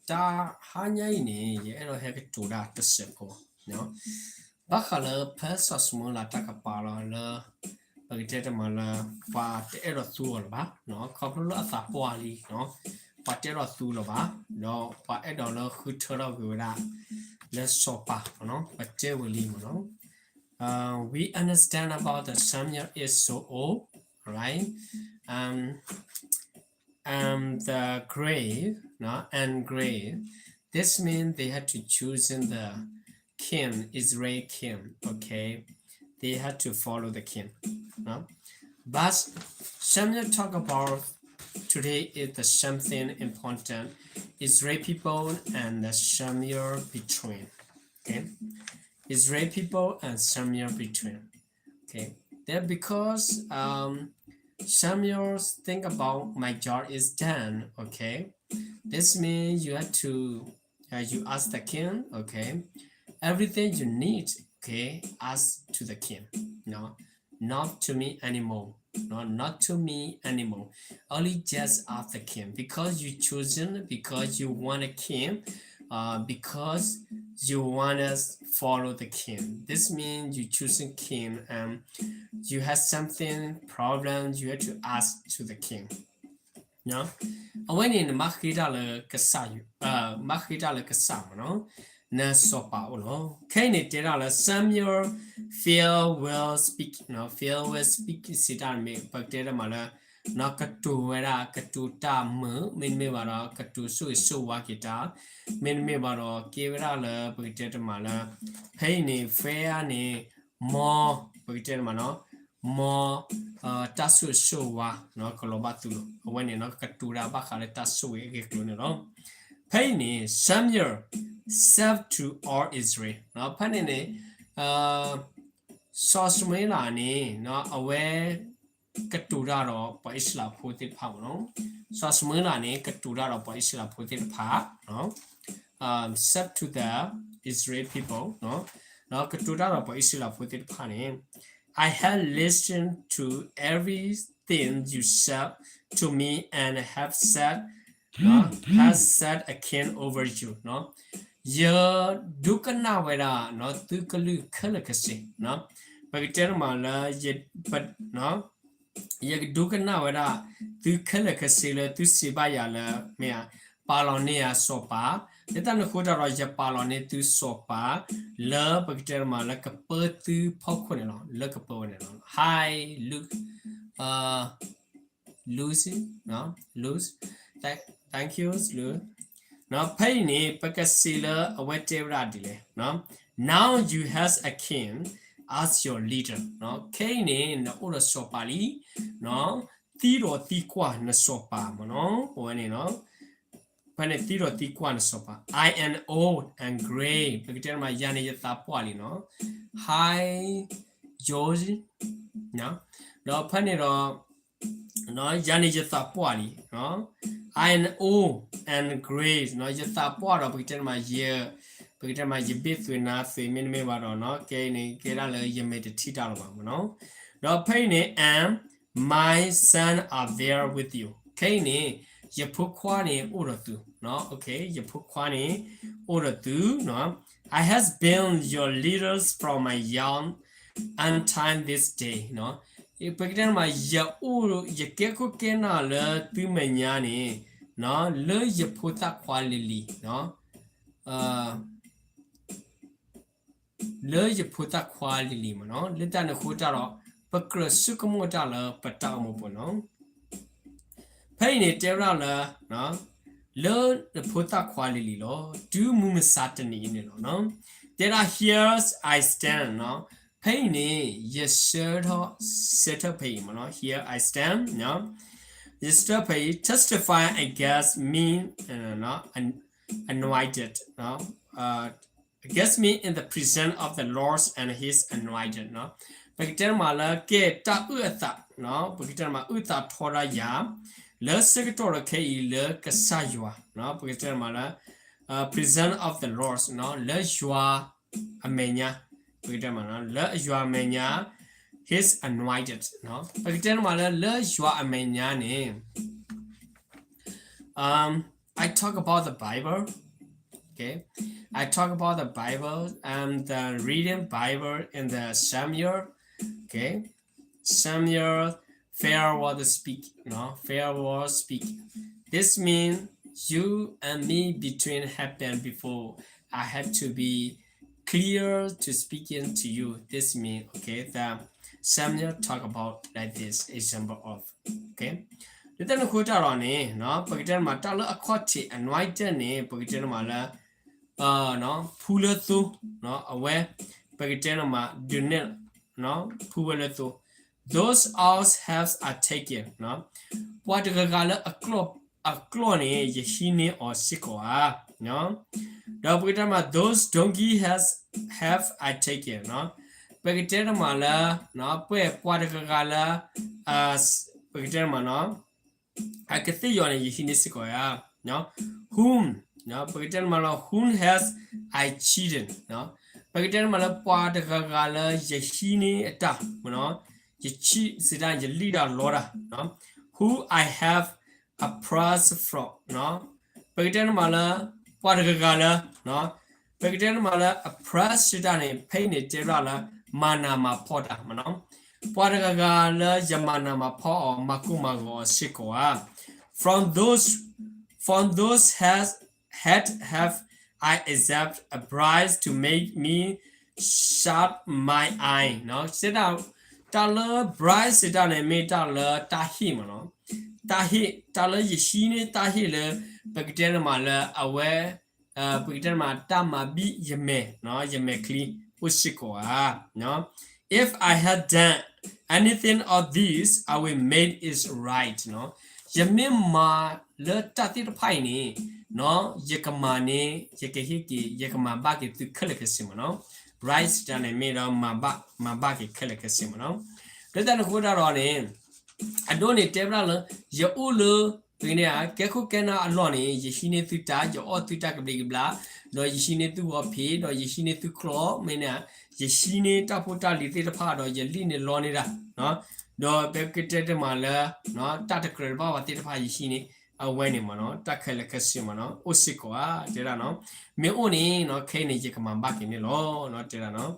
တၢ်ဟါညါအံၤန့ၣ် ယအဲၣ်ဒိးဟဲကတိၤတၢ်တစဲးဖိ ဘၣ်ဃးလၢဖဲစီၤၡမူၤအ့လးတၢ်ကပာ်လီၤလၢ ပကတဲတမးလၢ ပှၤတအဲၣ်ဒိးသူအီၤလၢၤဘၣ်, ခီဖျိလၢအသးပှၢ်လံ, ပှၤတအဲၣ်ဒိးသူလၢၤဘၣ်, ဒီးပှၤအဲၣ်ဒိးလၢဃုထၢထီၣ်က့ၤဝဲဒၣ် လၢစီၤပၤ, ပတဲဝဲလံမ့ၢ်နီၤ. We understand about the Samuel is so old, right? Um, and the grave, no? And grave. This means they had to choose in the king, Israel king, okay? They had to follow the king, no? But Samuel talk about today is the something important, Israel people and the Samuel between, okay? Israel people and Samuel between. Okay, then because um, Samuel think about my job is done, okay? This means you have to, uh, you ask the king, okay? Everything you need, okay, ask to the king, no? Not to me anymore. No, not to me anymore. Only just ask the king because you chosen, because you want a king, uh, because you want to follow the king. This means you choosing king and you have something problem you have to ask to the king. အဝဲန့ၣ် နမ့ၢ်ဃ့တၢ်လၢကစၢ်, မ့ၢ်ဃ့တၢ်လၢကစၢ်မ့ၢ်နီၤ, နစီၤပၤအိၣ်လီၤ. ခဲအံၤန့ၣ်တဲဒၣ်လၢ Samuel farewell speak, farewell speak စံးတၢ်မ့ၢ် ပကတဲတမးလၢ ကတိၤဝဲဒၣ် ကတိၤတၢ်မုာ် မ့တမ့ၢ်ဘၣ်ဒီး ကတိၤဆိၣ်ဂ့ၤဆိၣ်ဝါက့ၤတၢ် မ့တမ့ၢ်ဘၣ်ဒီး ကဲဝဲဒၣ်လၢ ပကတဲတမးလၢ ဖဲအံၤန့ၣ် farewell န့ၣ် မ် ပကတဲတမးနီၤ မ် တၢ်ဆိၣ်ဂ့ၤဆိၣ်ဝါ ကလီၤဘၣ်သုလီၤ. အဝဲန့ၣ်နီၤ ကတိၤတၢ်ဘၣ်ဃးလၢတၢ်ဆိၣ်ဂ့ၤအဂ့ၢ်အကျိၤန့ၣ်လီၤ. ဖဲအံၤန့ၣ် Samuel said to all Israel ဖဲန့ၣ်န့ၣ် စီၤၡမူၤအ့လးန့ၣ် အဝဲ ကတိၤတၢ်ဒီးပှၤအံၣ်စရ့လးဖိသ့ၣ်တဖၣ်မ့ၢ်နီၤ, စီၤၡမူၤအ့လးန့ၣ် ကတိၤတၢ်ဒီးပှၤအံၣ်စရ့လးဖိသ့ၣ်တဖၣ် said to the Israel people ကတိၤတၢ်ဒီးပှၤအံၣ်စရ့လးဖိသ့ၣ်တဖၣ်န့ၣ် I have listened to everything you said to me and have said, have set a king over you. ယဒိကနၣ်ဝဲဒၣ် သုကလုၢ်ခဲလၢာ်ခဲဆ့, ပကတဲတမးလၢ ယဒိကနၣ်ဝဲဒၣ် သုခဲလၢာ်ခဲဆ့လၢသုစံးဘၣ်ယၤလၢ မ့ၢ်ဧါ, ပာ်လီၤန့ၢ်ယၤစီၤပၤ, လၢတၢ်န့ၣ်အဃိတၢ်ဒီး ယပာ်လီၤန့ၢ်သုစီၤပၤ လၢပကတဲတမးလၢကပၢသုဖီခိၣ်န့ၣ်လီၤ, လၢကပၢဝဲန့ၣ်လီၤ. Hi, Lucy, Lucy, Lucy, thank you, Lucy. ဖဲအံၤန့ၣ် ပကစံးလၢအဝဲတဲဝဲဒၣ်ဒ်လဲၣ်, Now you have a king as your leader. ခဲအံၤန့ၣ် နအိၣ်ဒီးစီၤပၤလံ, သံဒီးသံကွၢ်နစီၤပၤမ့ၢ်နီၤ, အဝဲန့ၣ် ဖဲန့ၣ်သံဒီးသံကွၢ်နစီၤပၤ, I am old and gray. ပကတဲတမး ယၤန့ၣ်ယသးပှၢ်လံနီၤ. Hi, George. ဒီးဖဲန့ၣ်ဒီး ယၤန့ၣ်ယသးပှၢ်လံ, I am old and gray. ယသးပှၢ်ဒီး ပကတဲတမး ယ ပကတဲတမး ယဘ့ၣ်သွံးနါသွံး မ့တမ့ၢ်ဘၣ်ဒီး ခဲအံၤန့ၣ် ကဲဒၣ်လၢယမဲာ်တထံၣ်တၢ်လၢၤဘၣ်မ့ၢ်နီၤ. ဒီးဖဲအံၤန့ၣ် and my son are there with you. ခဲအံၤန့ၣ် ယဖိခွါန့ၣ်အိၣ်ဒီးသု, ယဖိခွါန့ၣ် အိၣ်ဒီးသု, I has been your leaders from my young until this day. ပကတဲတမး ယအိၣ် ယကဲခိၣ်ကဲနၢ်လၢသုမဲာ်ညါန့ၣ် လၢယဖိသၣ်ခွါလံၤလံၤ, လၢယဖိသၣ်ခွါလံၤလံၤမ့ၢ်နီၤ, လၢတၢ်န့ၣ်အဃိတၢ်ဒီး ပကြၢးဆိကမိၣ်တၢ်လၢပတၢ်အိၣ်မူပူၤနီၤ. ဖဲအံၤန့ၣ်တဲဝဲဒၣ်လၢ လၢနဖိသၣ်ခွါလံၤလံၤလီၤ, တုၤမုၢ်မဆါတနံၤအံၤန့ၣ်လီၤ. တဲဒၣ် here I stand နီၤ, ဖဲအံၤန့ၣ် ယဆၢထၢၣ် ဆၢထၢၣ်ဖဲအံၤမ့ၢ်နီၤ, here I stand နီၤ, ယဆၢထၢၣ်ဖဲအံၤ testify against me, anointed, against me in the presence of the Lord and his anointed. ပကတဲတမးလၢ ကဲတၢ်အုၣ်အသး, ပကတဲတမး အုၣ်သးထီဒါယၤ လၢဆၢကတီၢ်ဒီးခဲအံၤလၢကစၢ်ယွၤ, ပကတဲတမးလၢ presence of the Lord လၢယွၤအမဲာ်ညါ, ပကတဲတမး လၢယွၤအမဲာ်ညါ his anointed, ပကတဲတမးလၢ လၢယွၤအမဲာ်ညါန့ၣ် I talk about the Bible. Okay, I talk about the Bible and the reading Bible in the Samuel. Okay, Samuel, fair word speak. No, fair word speak. This means you and me between happened before. I have to be clear to speaking to you. This means, okay, the Samuel talk about like this example of, okay. ဒ်သိးနဃိတၢ်လီၤန့ၣ် ပကတဲမး တၢ်လၢအခီၣ်ထံး anointed န့ၣ် ပကတဲမးလၢ ဖူလၢသိ အဝဲ ပကတဲမး ဒုးနဲၣ် ဖူဝဲလၢသိ Those ox have I taken. ပှၤတဂၤဂၤလၢ အကျီၢ်န့ၣ် ယဟံးန့ၢ်အီၤစ့ၢ်ကီးဧါ. ဒီးပကတဲမး those donkey has have I taken. ပကတဲတမးလၢ ပှဲၤပှၤတဂၤဂၤလၢ ပကတဲတမးနီၤ အကသ့ၣ်ယီၤန့ၣ် ယဟံးန့ၢ်စ့ၢ်ကီးဧါ. Whom, ပကတဲတမးလၢ whom has I cheated. ပကတဲတမးလၢပှၤတဂၤဂၤလၢယဟံးန့ၢ်အတၢ်မနီၤ ယ cheat စံးတၢ် ယလံၣ်တၢ်လီတၢ် who I have oppressed from. ပကတဲတမးလၢ ပှၤတဂၤဂၤလၢ ပကတဲတမးလၢ oppress စံးတၢ်န့ၣ် ဖဲအံၤန့ၣ်တဲဘၣ်လၢ မၤနးမၤဖှီၣ်တၢ်မနီၤ ပှၤတဂၤဂၤလၢယမၤနးမၤဖှီၣ်အီၤ မၤကိၢ်မၤဂီၤအီၤစ့ၢ်ကီးဧါ. From those, from those has, had have I accepted a bribe to make me shut my eye. စံးတၢ် တၢ်လၢ bribe စံးတၢ်န့ၣ် မ့ၢ်တၢ်လၢတၢ်ဟ့ၣ်မနီၤ တၢ်ဟ့ၣ် တၢ်လၢယဟံးန့ၢ်တၢ်ဟ့ၣ်လၢ ပကတဲတမးလၢအဝဲ ပကတဲတမး တၢ်မၤဘံၣ်ယမဲာ် ယမဲာ်ချံ အိၣ်စ့ၢ်ကီးဧါ. If I had done anything of this, I will make it right. ယမ့ၢ်မၤလၢတၢ်သ့ၣ်တဖၣ်အံၤန့ၣ် ယကမၤန့ၣ် ယကဟ့ၣ်က့ၤ ယကမၤဘၣ်က့ၤသုခဲလၢာ်ခဲဆ့မနီၤ right စံးတၢ်န့ၣ် မ့ၢ်ဒီးမၤဘၣ် မၤဘၣ်က့ၤခဲလၢာ်ခဲဆ့မနီၤ လၢတၢ်န့ၣ်အဃိတၢ်ဒီးန့ၣ် အဒိန့ၣ်တဲဘၣ်လၢ ယအိၣ်လၢ ပကတဲ ကဲခိၣ်ကဲနၢ်အလီၢ်န့ၣ် ယဟံးန့ၢ်သုတၢ် ယအီၣ်သုတၢ်ကဘျံးကဘျၣ် ဒီးယဟံးန့ၢ်သုဂီၤဖံး ဒီးယဟံးန့ၢ်သုကျီၢ် မ့ၢ်န့ၣ် ယဟံးန့ၢ်တၢ်ဖိတၢ်လံၤသ့ၣ်တဖၣ်ဒီး ယလံၣ်န့ၢ်လီန့ၢ်တၢ် ဒီးပကတဲတမးလၢ တၢ်တကြၢးတဘၣ်ဝဲသ့ၣ်တဖၣ်ယဟံးန့ၢ် အဝဲန့ၣ်မနီၤ တၢ်ခဲလၢာ်ခဲဆ့မနီၤ အိၣ်စ့ၢ်ကီးဧါ တဲဒၣ်နီၤ မ့ၢ်အိၣ်န့ၣ်နီၤ ခဲအံၤန့ၣ် ယကမၤဘၣ်က့ၤန့ၣ်လီၤ တဲဒၣ်နီၤ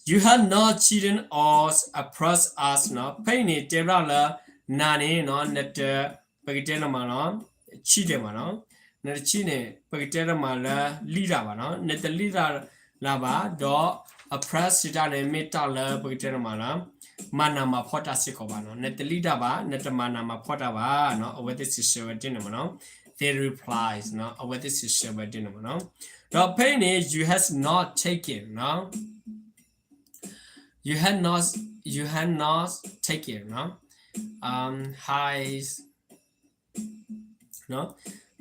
You have not cheated or oppressed us နီၤ ဖဲအံၤန့ၣ် တဲဘၣ်လၢ နၤန့ၣ်နီၤ နတ ပကတဲတမးနီၤ cheated မနီၤ နတ cheat န့ၣ် ပကတဲတမးလၢ လံၣ်တၢ်ဘၣ်နီၤ နတလံၣ်တၢ်လၢၤဘၣ် ဒီး oppress စံးတၢ်န့ၣ် မ့ၢ်တၢ်လၢပကတဲတမးလၢ မၤနးမၤဖှီၣ်တၢ်စ့ၢ်ကီးဘၣ်နီၤ နတလံၣ်တၢ်ဘၣ် နတမၤနးမၤဖှီၣ်တၢ်ဘၣ်နီၤ အဝဲသ့ၣ်စံးဆၢဝဲဒ်န့ၣ်မနီၤ they replies နီၤ အဝဲသ့ၣ်စံးဆၢဝဲဒ်န့ၣ်မနီၤ ဒီးဖဲအံၤန့ၣ် you have not taken နီၤ you have not, you have not taken နီၤ high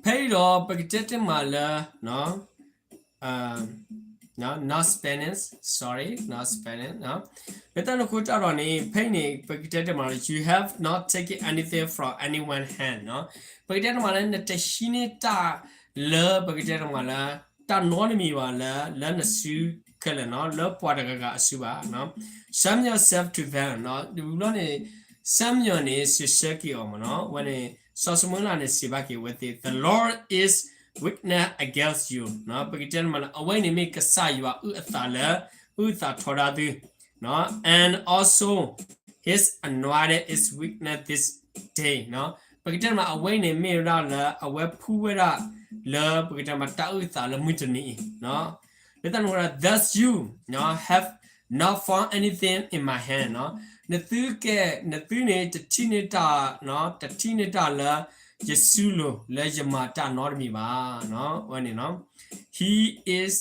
ဖဲအံၤဒီး ပကတဲတမးလၢ not spending, sorry, not spending လၢတၢ်န့ၣ်အဃိတၢ်ဒီးန့ၣ် ဖဲအံၤန့ၣ် ပကတဲတမးလၢ you have not taken anything from anyone hand နီၤ ပကတဲတမးလၢ နတဟံးန့ၢ်တၢ်လၢ ပကတဲတမးလၢ တၢ်နီတမံၤဘၣ်လၢ လၢနစုခဲလၢာ်နီၤ လၢပှၤတဂၤဂၤအစုဘၣ်နီၤ Samuel said to them နီၤ ဝံၤဘျီန့ၣ် Samuel န့ၣ် စံးဆၢက့ၤအီၤမးနီၤ အဝဲန့ၣ် စီၤၡမူၤအ့လးန့ၣ် စံးဘၣ်က့ၤအဝဲသ့ၣ် The Lord is witness against you နီၤ ပကတဲတမးလၢ အဝဲန့ၣ်မ့ၢ်ကစၢ်ယွၤအုၣ်အသးလၢ အုၣ်သးထီဒါသု နီၤ and also his anointing is witness this day နီၤ ပကတဲတမး အဝဲန့ၣ်မ့ၢ်ဝဲဒၣ်လၢ အဝဲဖှူဝဲဒၣ်လၢ ပကတဲတမး တၢ်အုၣ်သးလၢမုၢ်တနံၤအံၤ နီၤ လၢတၢ်န့ၣ်အဃိ thus you နီၤ have not found anything in my hand နီၤ နသုကဲ နသုန့ၣ် တထံၣ်န့ၢ်တၢ် နီၤ တထံၣ်န့ၢ်တၢ်လၢ ယစုလိၤ လၢယမၤတၢ်နီတမံၤဘၣ် နီၤ အဝဲန့ၣ်နီၤ He is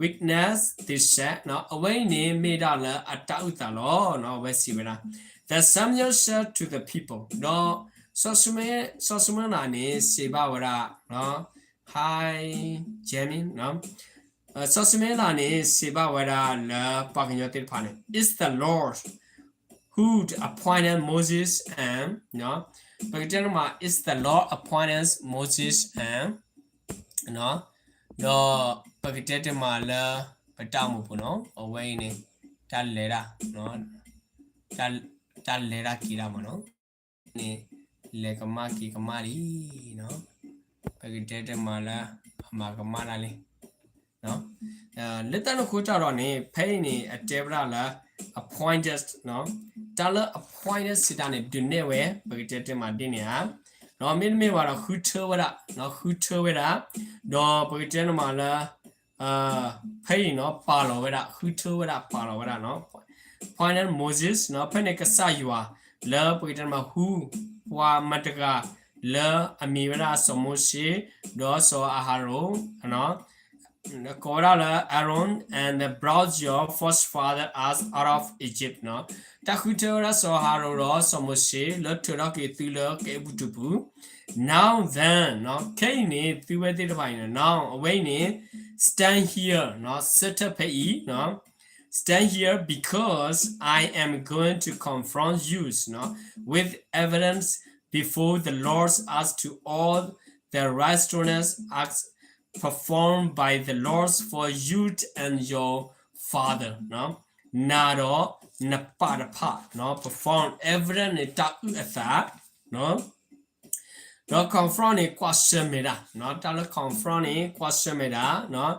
witness this said နီၤ အဝဲအံၤန့ၣ်မ့ၢ်ဒၣ်လၢအတၢ်အုၣ်သးလီၤ နီၤ အဝဲစံးဝဲဒၣ် Then Samuel said to the people ဒီး စီၤၡမူၤအ့လးန့ၣ် စံးဘၣ်ဝဲဒၣ် Hi Jamie နီၤ စီၤၡမူၤအ့လးန့ၣ် စံးဘၣ်ဝဲဒၣ်လၢပှၤကညီသ့ၣ်တဖၣ်န့ၣ် Is the Lord who appointed Moses and ပကတဲတမး is the Lord appointed Moses and ဒီးပကတဲတမးလၢ ပတၢ်အိၣ်မူပူၤနီၤ အဝဲအံၤန့ၣ် တၢ်လဲၤတၢ် တၢ်လဲၤတၢ်က့ၤတၢ်မးနီၤ န့ၣ် လဲၤကမၣ်က့ၤကမၣ်လံနီၤ ပကတဲတမးလၢ အမၤကမၣ်တၢ်လံ လၢတၢ်န့ၣ်အဃိတၢ်ဒီးန့ၣ် ဖဲအံၤန့ၣ် အတဲဝဲဒၣ်လၢ appointed တၢ်လၢ appointed စံးတၢ်န့ၣ် ဒုးနဲၣ်ဝဲ ပကတဲတမးဒ်န့ၣ်ဧါ, ဒီးမ့တမ့ၢ်ဘၣ်ဒီး ဃုထၢဝဲဒၣ်, ဃုထၢဝဲဒၣ်, ဒီးပကတဲတမးလၢ ဖဲအံၤနီၤ ပာ်လီၤဝဲဒၣ် ဃုထၢဝဲဒၣ် ပာ်လီၤဝဲဒၣ်နီၤ appointed Moses နီၤ ဖဲန့ၣ်ကစၢ်ယွၤ လၢပကတဲတမး ဟူ ပှၤမတၤတဂၤ လၢအမံၤဝဲဒၣ်စီၤမိၤၡ့ ဒီးစီၤအၤဟရိၣ် ကိးဝဲဒၣ်လၢ Aaron and brought your forefathers out of Egypt နီၤ တၢ်ဃုထၢဝဲဒၣ်စီၤအၤဟရိၣ်ဒီးစီၤမိၤၡ့ လၢထုးထီၣ်က့ၤသုလၢကအဲၤကူပတူးပူၤ Now then နီၤ ခဲအံၤန့ၣ် သုဝဲသ့ၣ်တဖၣ်အံၤနီၤ Now အဝဲအံၤန့ၣ် stand here နီၤ စ့ထၢၣ်ဖဲအံၤ stand here because I am going to confront you နီၤ with evidence before the Lord as to all the righteousness acts performed by the Lord for you and your father နီၤ နၤဒီးနပၢ်တဖၣ်နီၤ perform evidence န့ၣ် တၢ်အုၣ်အသး ဒီး confront န့ၣ် ကွၢ်ဆၢၣ်မဲာ်တၢ်, တၢ်လၢ confront န့ၣ် ကွၢ်ဆၢၣ်မဲာ်တၢ်,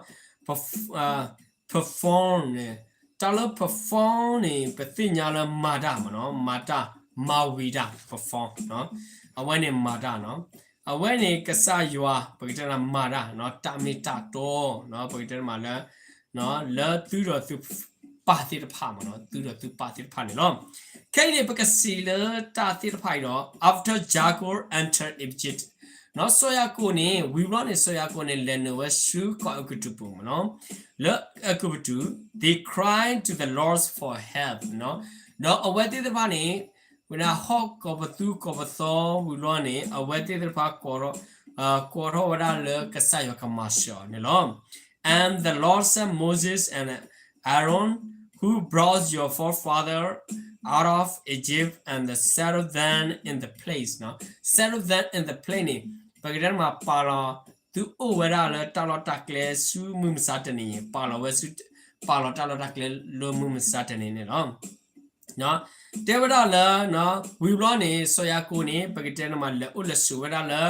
perform န့ၣ် တၢ်လၢ perform န့ၣ် ပသ့ၣ်ညါလၢမၤတၢ်မးနီၤ, မၤတၢ်, မၤဝံၤတၢ် perform, အဝဲန့ၣ်မၤတၢ်နီၤ, အဝဲန့ၣ်ကစၢ်ယွၤ ပကတဲမၤတၢ် တၢ်မ့ၢ်တၢ်တီ ပကတဲမးလၢ လၢသုဒီးသုပၢ်သ့ၣ်တဖၣ်မးနီၤ, သုဒီးသုပၢ်သ့ၣ်တဖၣ်န့ၣ်လီၤ. ခဲအံၤန့ၣ် ပကစံးလၢတၢ်သ့ၣ်တဖၣ်အံၤဒီး after Jacob entered Egypt နီၤ, စီၤယၤကိာ်န့ၣ် ဝံၤဘျီန့ၣ် စီၤယၤကိာ်န့ၣ် လဲၤနုာ်ဝဲဆူကီၢ်အဲၤကူပတူးပူၤမးနီၤ, လၢ အဲၤကူပတူး they cried to the Lord for help နီၤ, ဒီးအဝဲသ့ၣ်တဖၣ်န့ၣ် ဝဲဒၣ်ဟီၣ်ကိးပသူကိးပသီဝံၤဘျီန့ၣ် အဝဲသ့ၣ်တဖၣ် ကိးထီၣ်ဝဲဒၣ်လၢကစၢ်ယွၤကမၤစၢၤအီၤန့ၣ်လီၤ. And the Lord said, Moses and Aaron, who brought your forefather out of Egypt, and settled them in the place နီၤ, settled them in the place န့ၣ် ပကတဲမးပာ်လီၤ သုအိၣ်ဝဲဒၣ်လၢတၢ်လီၢ်တၢ်ကျဲဆူမုၢ်မဆါတနံၤ ပာ်လီၤဝဲဆူ ပာ်လီၤတၢ်လီၢ်တၢ်ကျဲလၢမုၢ်မဆါတနံၤန့ၣ်လီၤ. တဲဝဲဒၣ်လၢ ဝံၤဘျီန့ၣ် စီၤယၤကိာ်န့ၣ် ပကတဲန့ၣ်မး လဲၤအိၣ်လဲၤဆိးဝဲဒၣ်လၢ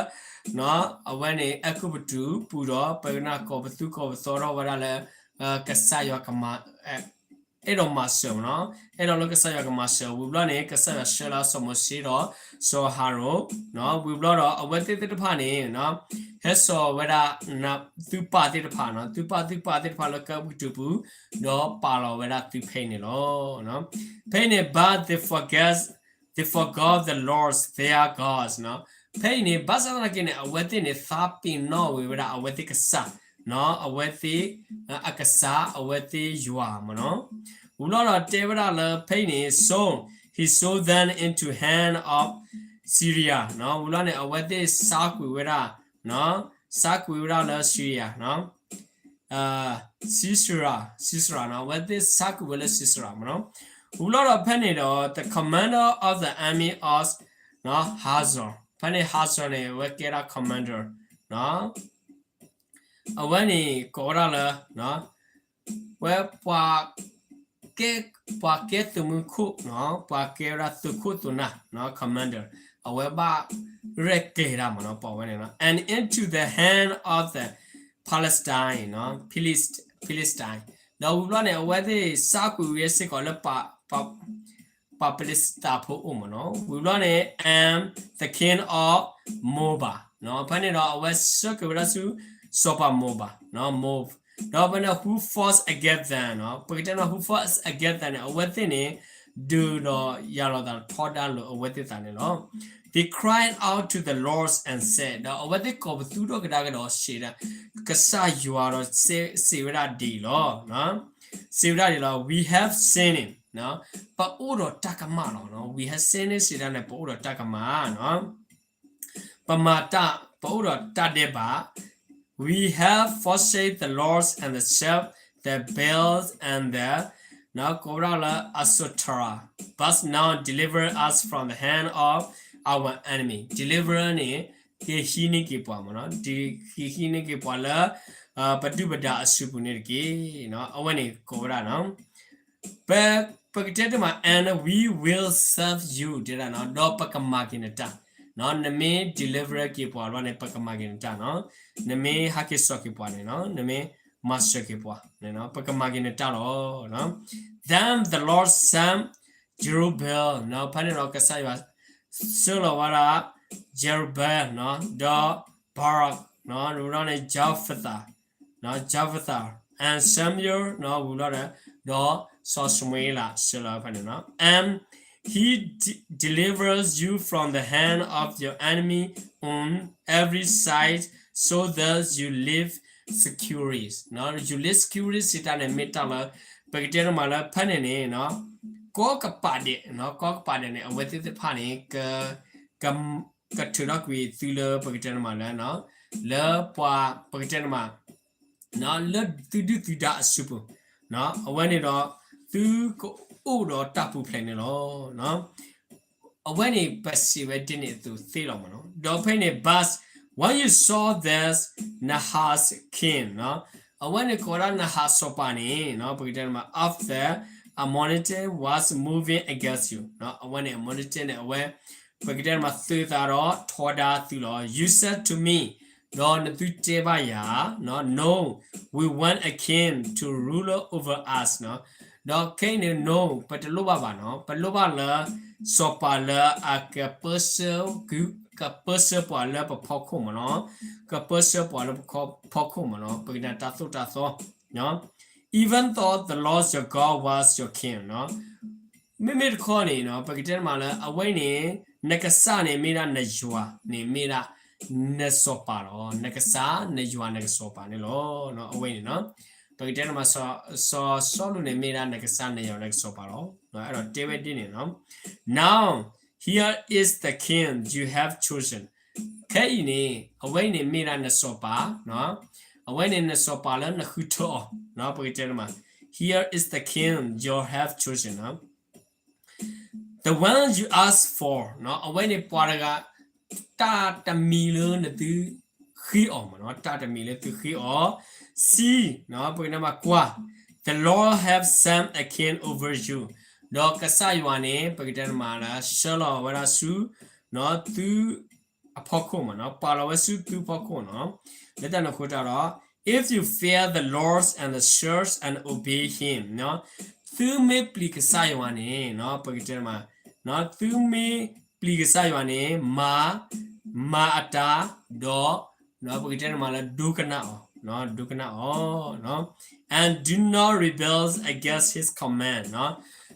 အဝဲန့ၣ် အဲၤကူပတူးပူၤဒီး ပကနၣ်ကိးပသူကိးပသီထီၣ်ဝဲဒၣ်လၢ ကစၢ်ယွၤကမၤ အဲၣ်ဒိးမၤစၢၤမးနီၤ, အဲၣ်ဒိးလၢကစၢ်ယွၤကမၤစၢၤ ဝံၤဘျီန့ၣ် ကစၢ်ယွၤဆှၢလၢစီၤမိၤၡ့ဒီး စီၤဟၤရိၣ် ဝံၤဘျီဒီး အဝဲသ့ၣ်သ့ၣ်တဖၣ်န့ၣ် ဟဲစိာ်ဝဲဒၣ် သုပၢ်သ့ၣ်တဖၣ်နီၤ, သုပၢ်သုပၢ်သ့ၣ်တဖၣ်လၢကီၢ်အဲၤကူပတူးပူၤ ဒီးပာ်လီၤဝဲဒၣ်သုဖဲအံၤန့ၣ်လီၤ. ဖဲအံၤန့ၣ် but they forget, they forgot the Lord their God နီၤ, ဖဲအံၤန့ၣ် ဘၣ်ဆၣ်သနာ်က့န့ၣ် အဝဲသ့ၣ်န့ၣ် သးပ့ၤနီၣ်ဝဲဝဲဒၣ် အဝဲသ့ၣ်ကစၢ် နီၤ, အဝဲသ့ၣ် အကစၢ် အဝဲသ့ၣ်ယွၤမးနီၤ, ဝံၤဘျီဒီးတဲဝဲဒၣ်လၢဖဲအံၤန့ၣ် so he sold them into hand of Syria နီၤ, ဝံၤဘျီန့ၣ် အဝဲသ့ၣ်ဆါကွံာ်ဝဲဒၣ် ဆါကွံာ်ဝဲဒၣ်လၢ Syria နီၤ, Sisera, Sisera နီၤ, အဝဲသ့ၣ်ဆါကွံာ်ဝဲလၢ Sisera မးနီၤ, ဝံၤဘျီဒီးဖဲန့ၣ်ဒီး the commander of the army of နီၤ Hazor, ဖဲန့ၣ် Hazor န့ၣ် အဝဲကဲဒၣ် commander နီၤ, အဝဲန့ၣ်ကိးဝဲဒၣ်လၢ ဝဲ ပှၤကဲသုးမုၢ်ခိၣ်နီၤ, ပှၤကဲဝဲဒၣ်သုးခိၣ်သုးနၢ်နီၤ, commander, အဝဲဘၣ်ရဲၣ်ကျဲၤတၢ်မးနီၤ, ပှၤဝဲန့ၣ်နီၤ, and into the hand of the Palestine နီၤ, Philist-, Philistine, ဒီးဝံၤဘျီန့ၣ် အဝဲသ့ၣ်ဆါကွံာ်ဝဲစ့ၢ်ကီးလၢ ပှၤပလ့းစတံဖိအိၣ်မးနီၤ, ဝံၤဘျီန့ၣ် and the king of Moab နီၤ, ဖဲန့ၣ်ဒီး အဝဲဆှၢက့ၤဝဲဒၣ်ဆူ စီၤပၤ Moab နီၤ, Moab, ဒီးဖဲန့ၣ် who fought against them နီၤ, ပကတဲနီၤ who fought against them န့ၣ် အဝဲသ့ၣ်န့ၣ် ဒုးဒီးယၤလီၤသးထီဒါလိာ်အဝဲသ့ၣ်သးန့ၣ်လီၤ. They cried out to the Lord and said ဒီးအဝဲသ့ၣ်ကိးပသူထီၣ်ကဒါကဒီးစံးဒၣ် ကစၢ်ယွၤဒီးစံးဝဲဒၣ်ဒ်အံၤလီၤ. စံးဝဲဒၣ်ဒ်အံၤလီၤ, we have sinned ပအိၣ်ဒီးတၢ်ကမၣ်လီၤ. We have sinned စံးဒၣ်န့ၣ် ပအိၣ်ဒီးတၢ်ကမၣ် ပမၤတၢ် ပအိၣ်ဒီးတၢ်ဒဲးဘး, we have forsaken the Lord and served the Baals and the ကိးဝဲဒၣ်လၢ Ashtoreth, but now deliver us from the hand of our enemy, deliver န့ၣ် က့ၤဟံးန့ၢ်က့ၤပှၤမးနီၤ, က့ၤဟံးန့ၢ်က့ၤပှၤလၢ ပဒုၣ်ပဒါအစုပူၤန့ၣ်တက့ၢ်. အဝဲန့ၣ်ကိးဝဲဒၣ်နီၤ ပ ပကတဲတမး and we will serve you တဲဒၣ်နီၤ, ဒီးပကမၤက့ၤနတၢ် နမ့ၢ် deliver က့ၤပှၤလီၤန့ၣ် ပကမၤက့ၤနတၢ်နီၤ. နမ့ၢ်ဟးက့ၤစိာ်က့ၤပှၤန့ၣ်နီၤ, နမ့ၢ်မၤစၢၤက့ၤပှၤန့ၣ်နီၤ, ပကမၤက့ၤနတၢ်လီၤ. Then the Lord sent Zerubbabel နီၤ, ဖဲန့ၣ်ဒီးကစၢ်ယွၤ ဆှၢလီၤဝဲဒၣ် Zerubbabel နီၤ, ဒီး Barak နီၤ, ဝံၤလီၤန့ၣ် Jephthah နီၤ, Jephthah and Samuel နီၤ, ဝံၤလီၤဒီး ဒီးစီၤၡမူၤအ့လး ဆှၢလီၤဝဲဖဲန့ၣ်နီၤ. And he de- delivers you from the hand of your enemy on every side so that you live securely နီၤ, you live securely စံးတၢ်န့ၣ်မ့ၢ်တၢ်လၢ ပကတဲတမးလၢဖဲန့ၣ်န့ၣ်နီၤ, ကိးကပၤဒဲးနီၤ, ကိးကပၤဒဲးန့ၣ် အဝဲသ့ၣ်တဖၣ်န့ၣ် က ကထုးထီၣ်ကွံာ်သုလၢပကတဲတမးလၢ လၢပှၤ ပကတဲတမး လၢသုဒုၣ်သုဒါအစုပူၤ, အဝဲန့ၣ်ဒီး သုကအိၣ်ဒီးတၢ်ပူၤဖျဲးန့ၣ်လီၤ. အဝဲန့ၣ်ပစံးဝဲဒ်န့ၣ်အသိးသ့လီၤမးနီၤ. ဒီးဖဲန့ၣ် but when you saw that Nahash king နီၤ, အဝဲန့ၣ်ကိးဝဲဒၣ် Nahash စီၤပၤန့ၣ် ပကတဲတမး of the Ammonite was moving against you နီၤ, အဝဲန့ၣ် Ammonite န့ၣ် အဝဲ ပကတဲတမးသုးသးဒီးထီဒါသုလီၤ. You said to me ဒီးနသုတဲဘၣ်ယၤ No, we want a king to rule over us နီၤ. ဒီးခဲအံၤန့ၣ် no ပတလိၣ်ဘၣ်ဘၣ်နီၤ, ပလိၣ်ဘၣ်လၢ စီၤပၤလၢအကပၢဆှၢ ကပၢဆှၢပှၤလၢပဖီခိၣ်မးနီၤ, ကပၢဆှၢပှၤလၢပဖီခိၣ်မးနီၤ, ပကတဲတၢ်သိၣ်တၢ်သီ Even though the Lord your God was your king နီၤ. မ့မ့ၢ်တခီန့ၣ်နီၤ, ပကတဲတမးလၢ အဝဲန့ၣ် နကစၢ်န့ၣ်မ့ၢ်ဒၣ်နယွၤန့ၣ်မ့ၢ်ဒၣ် နစီၤပၤလီၤ. နကစၢ် နယွၤ နကစီၤပၤန့ၣ်လီၤ. အဝဲန့ၣ်နီၤ, ပကတဲတမး စီၤစီလူးန့ၣ်မ့ၢ်ဒၣ်နကစၢ် နယွၤ နကစီၤပၤလီၤ. အဲၣ်ဒိးတဲဝဲဒ်န့ၣ်နီၤ. Now here is the king you have chosen. ခဲအံၤန့ၣ် အဝဲအံၤန့ၣ်မ့ၢ်ဒၣ်နစီၤပၤ, အဝဲန့ၣ်နစီၤပၤလၢနဃုထၢအီၤ, ပကတဲတမး Here is the king you have chosen, the one you asked for, အဝဲန့ၣ်ပှၤတဂၤ တၢ်တမံၤလၢနသုဃ့အီၤမးနီၤ, တၢ်တမံၤလၢသုဃ့အီၤ, see, ပကတဲတမး ကွၢ်, the Lord have set a king over you, ဒီးကစၢ်ယွၤန့ၣ် ပကတဲတမးလၢ ဆှၢလီၤဝဲဒၣ်ဆူ သုအဖီခိၣ်မးနီၤ, ပာ်လီၤဝဲဆူသုဖီခိၣ်နီၤ. လၢတၢ်န့ၣ်အဃိတၢ်ဒီး if you fear the Lord and serve and obey him, သုမ့ၢ်ပျံၤကစၢ်ယွၤန့ၣ် ပကတဲတမး သုမ့ၢ်ပျံၤကစၢ်ယွၤန့ၣ် မၤ, မၤအတၢ်ဒီး ပကတဲတမးလၢ ဒိကနၣ်အီၤ, ဒိကနၣ်အီၤ, and do not rebel against his command,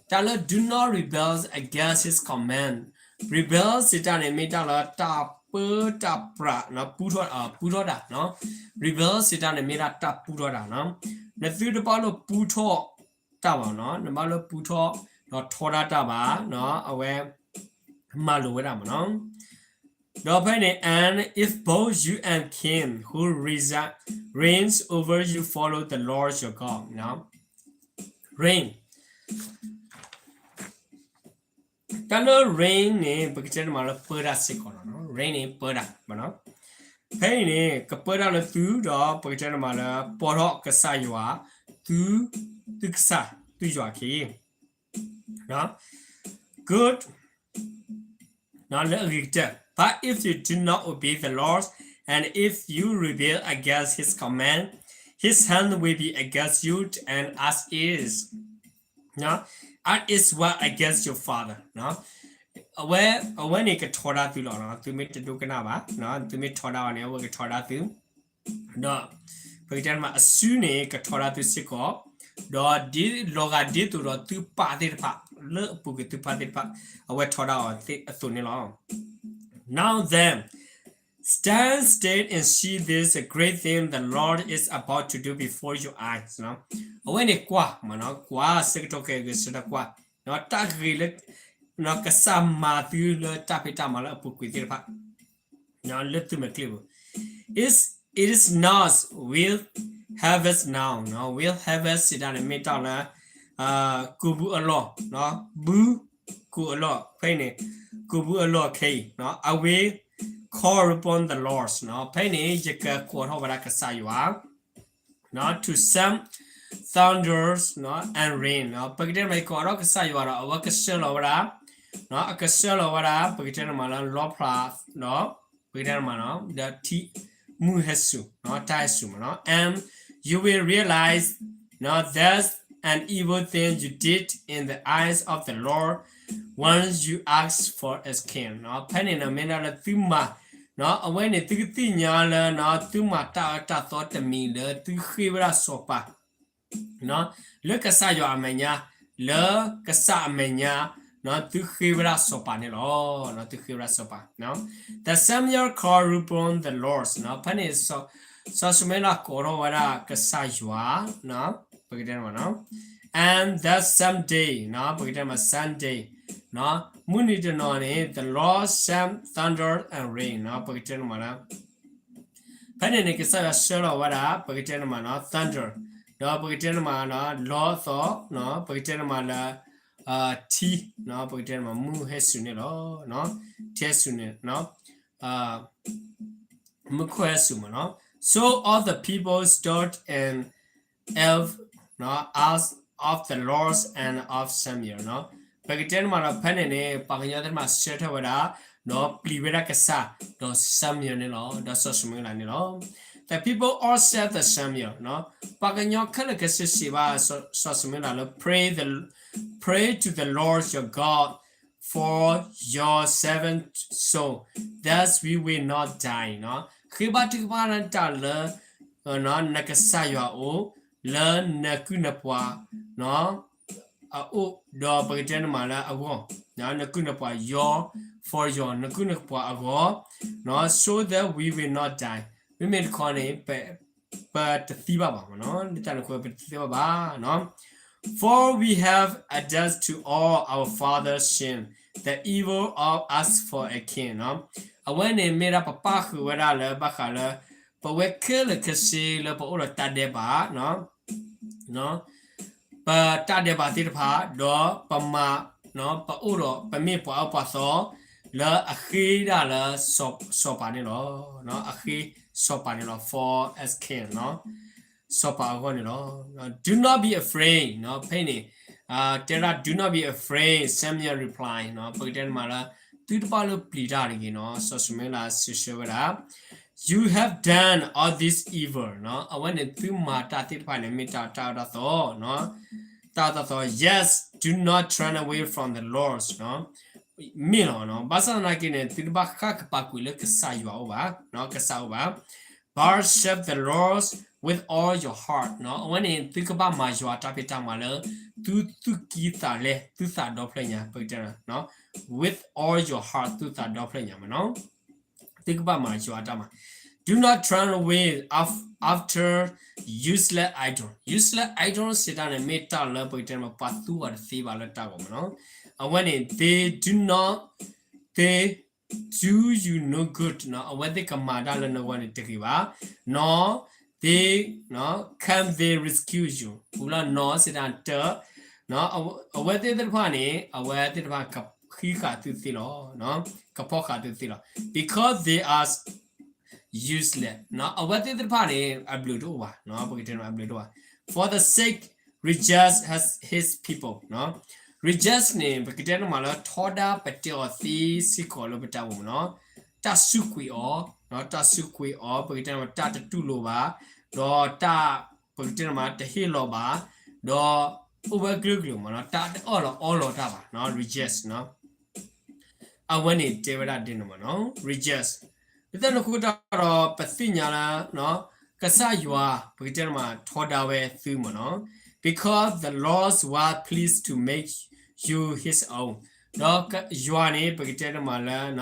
တၢ်လၢ do not rebel against his command, rebel စံးတၢ်န့ၣ် မ့ၢ်တၢ်လၢတၢ်ပၢတၢ်ပြး ပူထီၣ်, ပူထီၣ်တၢ်, rebel စံးတၢ်န့ၣ် မ့ၢ်ဒၣ်တၢ်ပူထီၣ်တၢ်နီၤ. နသုတဘၣ်လၢပူထီၣ်တၢ်ဘၣ်နီၤ, နဘၣ်လၢပူထီၣ် ဒီးထီဒါတၢ်ဘၣ်, အဝဲ မၤလိာ်ဝဲဒၣ်မးနီၤ. ဒီးဖဲန့ၣ် and if both you and king who reigns over you follow the Lord your God, reign, တၢ်လၢ reign န့ၣ် ပကတဲတမးလၢ ပၢတၢ်စ့ၢ်ကီးလီၤနီၤ, reign န့ၣ် ပၢတၢ်မးနီၤ. ဖဲအံၤန့ၣ် ကပၢတၢ်လၢသုဒီး ပကတဲတမးလၢ ပိာ်ထီၣ်ကစၢ်ယွၤ, သု, သုကစၢ်, သုယွၤခံ good, လၢအဂ့ၤကတၢၢ်, but if you do not obey the Lord, and if you rebel against his command, his hand will be against you and as it is, as it was against your father. အဝဲ, အဝဲန့ၣ်ကထီဒါသုလီၤ, သုမ့ၢ်တဒိကနၣ်ဘၣ်, သုမ့ၢ်ထီဒါအီၤန့ၣ် အဝဲကထီဒါသု ဒီး ပကတဲတမး အစုန့ၣ် ကထီဒါသုစ့ၢ်ကီး, ဒီးဒ်လီၤဂာ်ဒ်သိးဒီးသုပၢ်သ့ၣ်တဖၣ် လၢအပူၤကွံာ်သုပၢ်သ့ၣ်တဖၣ် အဝဲထီဒါအီၤအသိးန့ၣ်လီၤ. Now then, stand still and see this great thing the Lord is about to do before your eyes. အဝဲန့ၣ်ကွၢ်မးနီၤ, ကွၢ်ဆၢကတီၢ်ခဲအံၤ ဂဲၤဆၢထၢၣ်ကွၢ်, တၢ်ဂ့ၤလၢ ကစၢ်မၤသုလၢတၢ်ဖံးတၢ်မၤလၢအပူၤကွံာ်သ့ၣ်တဖၣ် လၢသုမဲာ်ချံပူၤ, it is not, we'll harvest now, we'll harvest စံးတၢ်န့ၣ် မ့ၢ်တၢ်လၢ ကိးဘုအလီၢ်, ဘုကိးအလီၢ် ဖဲအံၤန့ၣ် ကိးဘုအလီၢ်ခဲအံၤ, I will call upon the Lord, ဖဲအံၤန့ၣ် ယကကိးထီၣ်ဝဲဒၣ်ကစၢ်ယွၤ to send thunders and rain, ပကတဲတမး ယကကိးထီၣ်ကစၢ်ယွၤဒီး အဝဲကဆှၢလီၤဝဲဒၣ် အကဆှၢလီၤဝဲဒၣ် ပကတဲန့ၣ်မးလၢ လီဖျး ဒီး ပကတဲန့ၣ်မး ဒီးထံ မုၢ်ဟဲစူၤ တၢ်ဟဲစူၤမးနီၤ and you will realize that an evil thing you did in the eyes of the Lord when you asked for a king. ဖဲန့ၣ်နီၤ မ့ၢ်ဒၣ်လၢသုမၤ အဝဲန့ၣ်သုကသ့ၣ်ညါလၢ သုမၤတၢ်အၢတၢ်သီတမံၤလၢသုဃ့ဝဲဒၣ်စီၤပၤ လၢကစၢ်ယွၤအမဲာ်ညါ, လၢကစၢ်အမဲာ်ညါ, သုဃ့ဝဲဒၣ်စီၤပၤန့ၣ်လီၤ. သုဃ့ဝဲဒၣ်စီၤပၤ The Samuel called upon the Lord. ဖဲန့ၣ် စီၤၡမူၤအ့လးကိးထီၣ်ဝဲဒၣ်ကစၢ်ယွၤ, ပကတဲန့ၣ်မး and that same day, ပကတဲမး same day, မုၢ်နံၤတနီၤန့ၣ် the Lord sent thunder and rain. ပကတဲန့ၣ်မး ဖဲန့ၣ်န့ၣ် ကစၢ်ယွၤဆှၢလီၤဝဲဒၣ် ပကတဲန့ၣ်မးနီၤ thunder, ဒီးပကတဲန့ၣ်မးနီၤ လီအသီ, ပကတဲန့ၣ်မးလၢ ထံ, ပကတဲန့ၣ်မး မုၢ်ဟဲစူၤန့ၣ်လီၤ. ထံဟဲစူၤန့ၣ် မူခိၣ်ဟဲစူၤမးနီၤ So all the people stood in awe of the Lord and of Samuel. ပကတဲန့ၣ်မးဒီး ဖဲန့ၣ်န့ၣ် ပှၤကညီသ့ၣ်တဖၣ်ဆၢထၢၣ်ဝဲဒၣ်, ဒီးပျံၤဝဲဒၣ်ကစၢ်, ဒီး Samuel န့ၣ်လီၤ, ဒီးစီၤၡမူၤအ့လးန့ၣ်လီၤ. The people all said to Samuel, ပှၤကညီခဲလၢာ်ခဲဆ့စံးဘၣ်စီၤၡမူၤအ့လးလၢ pray the, pray to the Lord your God for your servant soul, that we will not die. ဃ့ဘါထုကဖၣ်တၢ်လၢ နကစၢ်ယွၤအအိၣ်, လၢနကုၢ်နပှၤ အအိၣ်, ဒီးပကတဲန့ၣ်မးလၢအဂီၢ်, နကုၢ်နပှၤ your, for your နကုၢ်နပှၤအဂီၢ်, so that we will not die. မ့မ့ၢ်တခီန့ၣ် ပတသံဘၣ်ဘၣ်မးနီၤ, လၢတၢ်န့ၣ်အဃိပတသံဘၣ်ဘၣ်နီၤ. For we have added to all our fathers' sin the evil of ask for a king. အဝဲန့ၣ်မ့ၢ်ဒၣ်ပပၣ်ဃုာ်ဝဲဒၣ်လၢဘၣ်ဃးလၢ ပဝဲခဲလၢာ်ခဲဆ့လၢပအိၣ်ဒီးတၢ်ဒဲးဘး ပတၢ်ဒဲးဘးသ့ၣ်တဖၣ်, ဒီးပမၤ, ပအိၣ်ဒီးပမ့ၢ်ပှၤအၢပှၤသီ လၢအဃ့ဒၣ်လၢ စီၤပၤန့ၣ်လီၤ. အဃ့စီၤပၤန့ၣ်လီၤ for as king စီၤပၤအဂီၢ်န့ၣ်လီၤ. Do not be afraid ဖဲအံၤန့ၣ် တဲဒၣ် do not be afraid, Samuel reply ပကတဲန့ၣ်မးလၢ သုတဘၣ်လၢပျံၤတၢ်တဂ့ၤနီၤ, စီၤၡမူၤအ့လးစံးဆၢဝဲဒၣ် You have done all this evil အဝဲန့ၣ်သုမၤတၢ်သ့ၣ်တဖၣ်န့ၣ် မ့ၢ်တၢ်အၢတၢ်သီ, တၢ်အၢတၢ်သီ, yes, do not turn away from the Lord မ့ၢ်လီၤ, ဘၣ်ဆၣ်သနာ်က့န့ၣ် သုတဘၣ်ဃၣ်ကပၤကွံာ်လၢကစၢ်ယွၤအအိၣ်ဘၣ်, ကစၢ်အအိၣ်ဘၣ်, but serve the Lord with all your heart အဝဲန့ၣ် သုကဘၣ်မၤယွၤတၢ်ဖံးတၢ်မၤလၢ သုသူၣ်ကံၢ်သးလဲ သုသးဒီဖျၢၣ်ညါ ပကတဲ with all your heart သုသးဒီဖျၢၣ်ညါမးနီၤ, သုကဘၣ်မၤယွၤတၢ်မၤ, do not turn away af- after useless idol, useless idol စံးတၢ်န့ၣ် မ့ၢ်တၢ်လၢပကတဲမး ပှၤသူအီၤတသ့ဘၣ်လၢတၢ်ဂီၤမးနီၤ, အဝဲန့ၣ် they do not, they do you no good နီၤ, အဝဲသ့ၣ်ကမၤတၢ်လၢနဂီၢ်န့ၣ်တဂ့ၤဘၣ်, နီၤ, they, နီၤ, can they rescue you ပူၤလီၤနီၤ စံးတၢ်တၢ်, အဝဲသ့ၣ်သ့ၣ်တဖၣ်န့ၣ် အဝဲသ့ၣ်တဖၣ်ကဃံဃာ်သုသ့လီၤ, ကဖီဃာ်သုသ့လီၤ, because they are useless နီၤ, အဝဲသ့ၣ်သ့ၣ်တဖၣ်န့ၣ် အဘျုးတအိၣ်ဘၣ်, ပကတဲန့ၣ် အဘျုးတအိၣ်ဘၣ်, for the sake rejects his people နီၤ, rejects န့ၣ် ပကတဲန့ၣ်မးလၢ ထီဒါပတဲအီၤသ့စ့ၢ်ကီးလၢပတၢ်အိၣ်မးနီၤ, တၢ်စူးကွံာ်အီၤ, တၢ်စူးကွံာ်အီၤ ပကတဲန့ၣ်မး တၢ်တတူၢ်လိာ်ဘၣ်, ဒီးတၢ် ပကတဲန့ၣ်မး တဟ့ၣ်လီၤဘၣ်, ဒီးအိၣ်ဝဲကျၢၤကျၢၤမးနီၤ, တၢ်တအၢၣ်လီၤအီလီၤတၢ်ဘၣ်နီၤ, rejects နီၤ, အဝဲန့ၣ်တဲဝဲဒၣ်ဒ်န့ၣ်မးနီၤ rejects, ပတဲန့ၣ်ဃိတၢ်ဒီး ပသ့ၣ်ညါလၢ ကစၢ်ယွၤ ပကတဲန့ၣ်မး ထီဒါဝဲသုမးနီၤ, because the Lord was pleased to make you his own ဒီးယွၤန့ၣ် ပကတဲန့ၣ်မးလၢ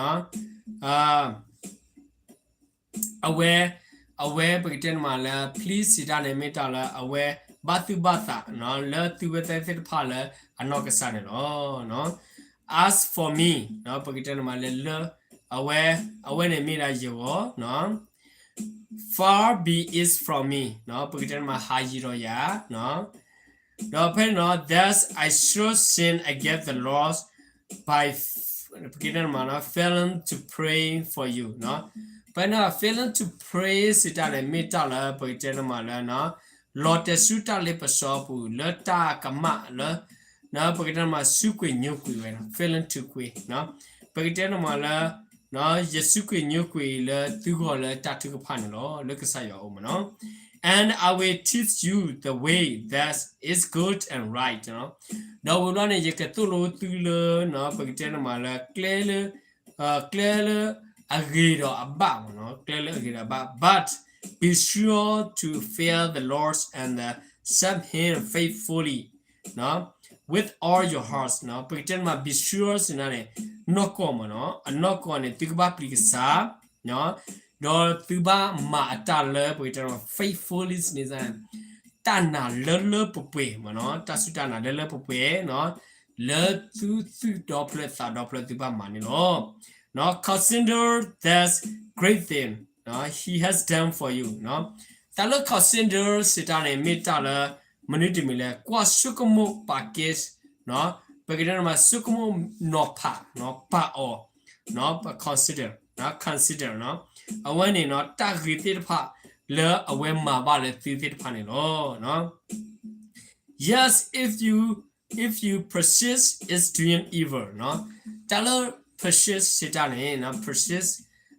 အဝဲ, အဝဲ, အဝဲပကတဲန့ၣ်မးလၢ please စံးတၢ်န့ၣ် မ့ၢ်တၢ်လၢအဝဲဘၣ်သူၣ်ဘၣ်သး လၢသုဝဲသ့ၣ်တဖၣ်လၢအနီၢ်ကစၢ်န့ၣ်လီၤ. As for me ပကတဲန့ၣ်မးလၢလၢ အဝဲ, အဝဲန့ၣ်မ့ၢ်ဒၣ်ယဂီၢ် far be it from me ပကတဲန့ၣ်မး ဟးယံၤဒီးယၤ ဒီးဖဲန့ၣ်နီၤ that I should sin against the Lord by, ပကတဲန့ၣ်မး failing to pray for you ဖဲန့ၣ် failing to pray စံးတၢ်န့ၣ် မ့ၢ်တၢ်လၢပကတဲန့ၣ်မးလၢ လီၤတဲာ်ဆူတၢ်လ့ပစီအပူၤ လၢတၢ်ကမၣ်လၢ ပကတဲန့ၣ်မး စူးကွံာ်ညိကွံာ်ဝဲ, feeling ထူးကွံာ်, ပကတဲန့ၣ်မးလၢ ယစူးကွံာ်ညိကွံာ်လၢသုဂီၢ်လၢတၢ်ထုကဖၣ်န့ၣ်လီၤ, လၢကစၢ်ယွၤအအိၣ်မးနီၤ. And I will teach you the way that is good and right. ဒီးဝံၤဘျီန့ၣ် ယကသိၣ်လိသုလၢ ပကတဲန့ၣ်မးလၢ ကျဲလၢ ကျဲလၢအဂ့ၤဒီးအဘၣ်မးနီၤ, ကျဲလၢအဂ့ၤဒီးအဘၣ်. But be sure to fear the Lord and serve him faithfully with all your heart. ပကတဲန့ၣ်မး be sure စံးန့ၣ် နီၢ်ကီၢ်မးနီၤ, အနီၢ်ကီၢ်န့ၣ် သုကဘၣ်ပျံၤကစၢ် ဒီးသုဘၣ်မၤအတၢ်လၢ ပကတဲန့ၣ် faithfully န့ၣ် တၢ်နာ်လၢလၢပှဲၤပှဲၤမးနီၤ, တၢ်စူၢ်တၢ်နာ်လၢလၢပှဲၤပှဲၤ လၢသုသူၣ်ဒီဖျၢၣ်သးဒီဖျၢၣ်သုဘၣ်မၤန့ၣ်လီၤ. Consider that great thing he has done for you. တၢ်လၢ consider စံးတၢ်န့ၣ် မ့ၢ်တၢ်လၢ မနုၤတမံၤလဲၣ်, ကွၢ်ဆိကမိၣ်ပာ်ကဲ, ပကတဲန့ၣ်မး ဆိကမိၣ်နီၤဖး ပာ်အီၤ ပ consider, consider အဝဲန့ၣ် တၢ်ဂ့ၤသ့ၣ်တဖၣ် လၢအဝဲမၤဘၣ်လၢသုသ့ၣ်တဖၣ်န့ၣ်လီၤ. Yes, if you, if you persist is doing evil. တၢ်လၢ persist စံးတၢ်န့ၣ်, persist,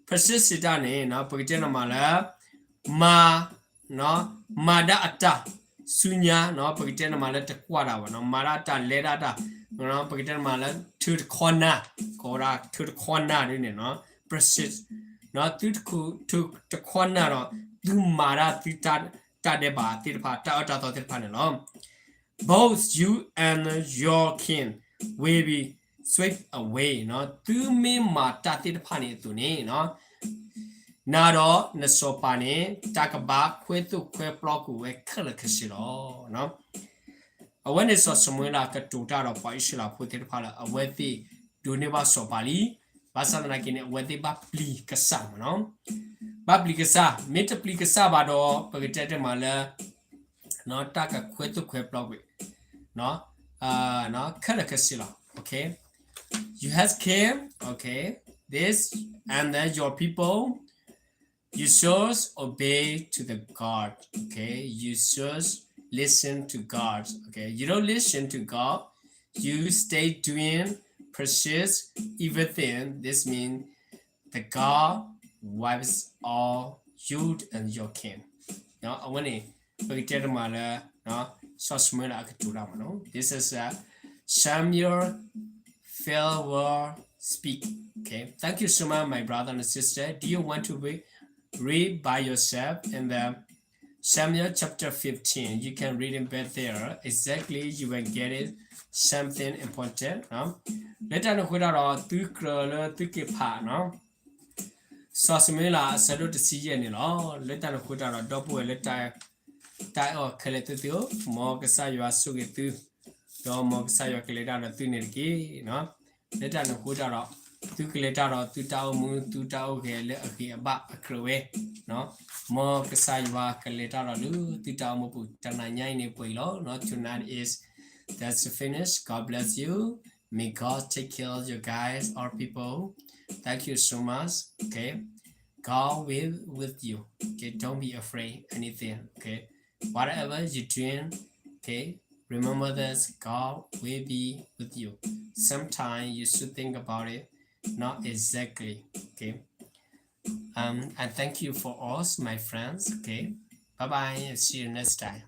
persist စံးတၢ်န့ၣ် ပကတဲန့ၣ်မးလၢ မၤ မၤဒၣ်အတၢ် ဆူညါ ပကတဲန့ၣ်မးလၢတကွၢ်တၢ်ဘၣ်နီၤ, မၤဒၣ်အတၢ်လဲၤဒၣ်တၢ်, ပကတဲန့ၣ်မးလၢ ထုးတခီနၢ်, ကိးဝဲဒၣ်ထုးတခီနၢ်ဒ်န့ၣ်နီၤ, persist သုထုးတခီနၢ်ဒီး သုမၤဒၣ်သုတၢ်ဒဲးဘးသ့ၣ်တဖၣ် တၢ်အၢတၢ်သီသ့ၣ်တဖၣ်န့ၣ်လီၤ. Both you and your king will be swept away. သုမ့ၢ်မၤတၢ်သ့ၣ်တဖၣ်န့ၣ်အသိးန့ၣ် နၤဒီးနစီၤပၤန့ၣ် တၢ်ကဘၣ်ခွဲသိၣ်ခွဲပျီကွံာ်ဝဲခဲလၢာ်ခဲဆ့လီၤ. အဝဲန့ၣ်စီၤၡမူၤအ့လးကတိၤတၢ်ဒီးပှၤအံၣ်စရ့လးဖိသ့ၣ်တဖၣ်လၢ အဝဲသ့ၣ်ဒိးန့ၢ်ဘၣ်စီၤပၤလံ. ဘၣ်ဆၣ်သနာ်က့န့ၣ် အဝဲသ့ၣ်ဘၣ်ပျံၤကစၢ်မးနီၤ, ဘၣ်ပျံၤကစၢ်, မ့ၢ်တပျံၤကစၢ်ဘၣ်ဒီး ပကတဲတမးလၢ တၢ်ကခွဲသိၣ်ခွဲပျီကွံာ် ခဲလၢာ်ခဲဆ့လီၤ. Okay, you have came, okay, this, and then your people, you should obey to the God. Okay, you should listen to God. Okay, you don't listen to God, you stay doing, practice evil thing. This means the God wipes all you and your kin. အဝဲန့ၣ် ပကတဲတမးလၢ စီၤၡမူၤအ့လးအကတိၤတၢ်မးနီၤ. This is a Samuel farewell speech. Okay, thank you so much, my brother and sister. Do you want to re- read by yourself in the Samuel chapter fifteen? You can read it back there. Exactly, you will get it something important. လၢတၢ်န့ၣ်အဃိတၢ်ဒီး သုကြၢးလၢသုက့ၤဖးနီၤ စီၤၡမူၤအ့လးအဆၢဒိၣ်တဆံယဲၢ်န့ၣ်လီၤ. လၢတၢ်န့ၣ်အဃိတၢ်ဒီး ဒီပုၢ်ဝဲၢ်လၢ တၢ်အဲၣ်အီၤခဲလၢာ်သ့ၣ်ဧၢ, မ်ကစၢ်ယွၤဆိၣ်ဂ့ၤသု, ဒီးမ်ကစၢ်ယွၤကလဲၤတၢ်ဒီးသုန့ၣ်တက့ၢ်. လၢတၢ်န့ၣ်အဃိတၢ်ဒီး သုကလဲၤတၢ်ဒီးသုတၢ်အိၣ်မူ သုတၢ်အိၣ်ဂဲၤလၢအဂ့ၤအဘၣ်အကြၢးဝဲ မ်ကစၢ်ယွၤကလဲၤတၢ်ဒီးလၢသုတၢ်အိၣ်မူပူၤ တနၤညါအံၤန့ၣ်ပှဲၤအံၤလီၤ. Tonight is, that's finished. God bless you. May God take care of you guys, all people. Thank you so much. Okay. God will with you. Okay. Don't be afraid anything. Okay. Whatever you doing, okay, remember this, God will be with you. Sometimes you should think about it, not exactly. Okay. Um, and thank you for all, my friends. Okay. Bye bye. See you next time.